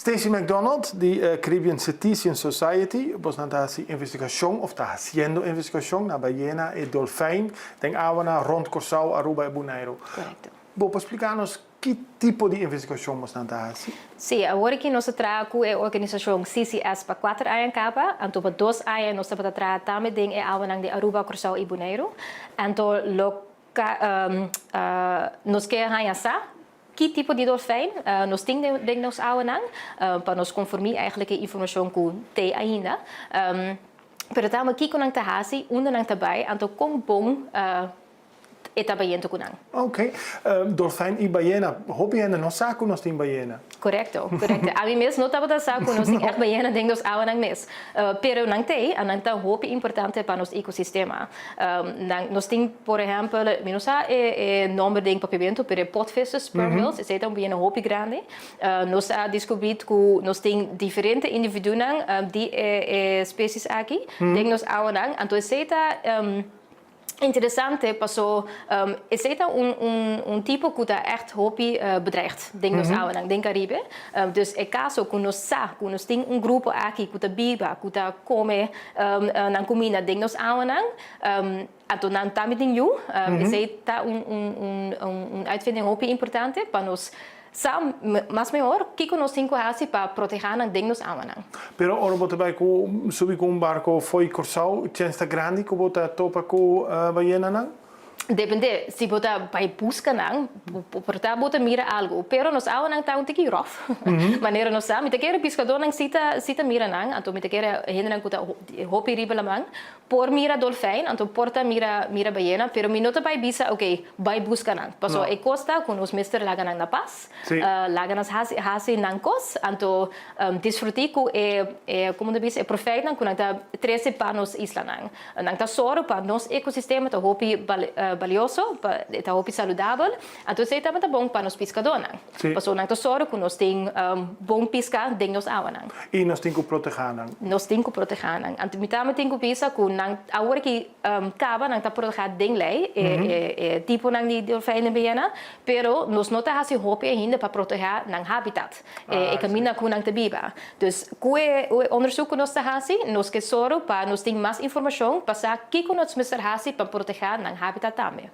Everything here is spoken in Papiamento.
Stacey McDonald di Caribbean Cetacean Society, bosnan ta hasi investigashon òf ta hasiendo investigashon na bayena e dolfijn den awanan rònt Kòrsou, Aruba i Boneiru. Korekto. Bo por splika nos ki tipo di investigashon bosnan ta hasi? Sí, awor aki nos ta traha ku e organisashon CCS pa kuater aña kaba, anto pa dos aña nos tabata traha tambe den e awanan di Aruba, Kòrsou i Boneiru. Anto lo nos ke haña sa ki tipo di dolfijn nos tin den nos awanan pa nos konformí eigenlijk e informashon ku t'ei ainda. Pero tambe kiko nan ta hasi, unda nan ta bai, anto kon bon e ta bayendo ku nan. Ok. Dolfijn i bayena. Hopi hende no sa ku nos tin bayena. Korekto, korekto. Ami mes no tabata sa ku nos tin ègt bayena den nos awanan mes. Pero nan t'ei, a nan ta hopi importante pa nos ekosistema. Nan, nos tin por ehèmpel, mi no sa e e nòmber den papiamentu, pero e potvissen, sperm whales, esei ta un bayena hopi grandi. Nos a diskubrí ku nos tin diferente individunan di e e species aki den nos awanan. Anto esei ta Interesante paso esey ta un un tipo cu ta echt hopi bedreigd den nos awanan den Caribe. Dus e caso cu nos sa cu nos tin un grupo aki cu ta biba, cu ta come nan cuminda den nos awanan, anto nan tambe tin yu, esey ta un un un uitvinding hopi importante pa nos Sa mas mehor kiko nos tin ku hasi pa protehá nan den nos awanan. Pero ora bo ta bai ku subi ku un barko fo'i Kòrsou, chèns ta grandi ku bo ta topa ku bayenanan? Dependé, si bo ta bai buska nan, por ta bo ta mira algu. Pero nos awanan ta un tiki ròf, manera nos sa. Mi ta kere piskadónan si ta si ta mira nan, anto mi ta kere hendenan ku ta hopi riba laman Por mira dolfijn, anto por ta mira mira bayena, pero mi no ta bai bisa ok, bai buska nan. Paso e kos ta ku nos mester laga nan na pas, laga nos hasi hasi nan kos, anto disfrutí ku e e komo ta bisa e profijtnan ku nan ta trese pa nos islanan. Nan ta sòru pa nos ekosistema ta hopi balioso, pa e ta hopi saludabel, anto esei tabata bon pa nos piskadónan. Paso nan ta sòru ku nos tin bon piska den nos awanan. I nos tin ku protehá nan. Nos tin ku protehá nan. Anto mi tambe tin ku bisa ku nan awor ki kaba nan ta protehá den lei e e tiponan di dolfijn den Ballena, pero nos no ta hasi hopi ainda pa protehá nan habitat, e kaminda ku nan ta biba. Dus ku e onderzoek ku nos ta hasi nos ke sòru pa nos tin mas informashon pa sa kiko nos mester hasi pa protehá nan habitat tambe.